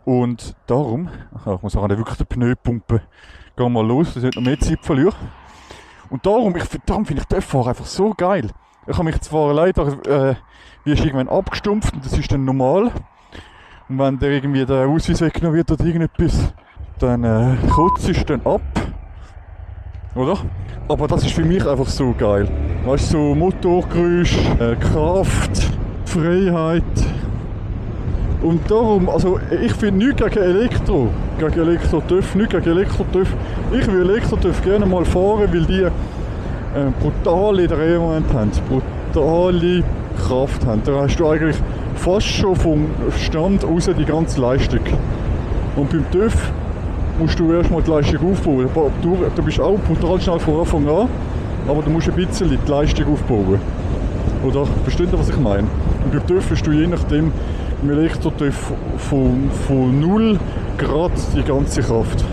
Und darum, ich muss auch wirklich den Pneu pumpen, gehen wir los, dass ich noch mehr Zeit verliere. Und darum finde ich Töffahren einfach so geil. Ich habe mich zwar leider, wie ist irgendwann abgestumpft und das ist dann normal. Und wenn der irgendwie der Ausweis weggenommen wird oder irgendetwas, dann kotzt es dann ab. Oder? Aber das ist für mich einfach so geil. Weißt du, so Motorgeräusch, Kraft, Freiheit. Und darum, also ich finde nichts gegen Elektro, gegen Elektro-TÜV, nichts gegen Elektro-TÜV. Ich will Elektro-TÜV gerne mal fahren, weil die brutale Drehmoment haben, brutale Kraft haben. Da hast du eigentlich fast schon vom Stand aus die ganze Leistung. Und beim TÜV musst du erstmal die Leistung aufbauen. Du bist auch brutal schnell von Anfang an, aber du musst ein bisschen die Leistung aufbauen. Oder versteht ihr, was ich meine? Und beim TÜV hast du je nachdem im Elektro-TÜV von 0 Grad die ganze Kraft.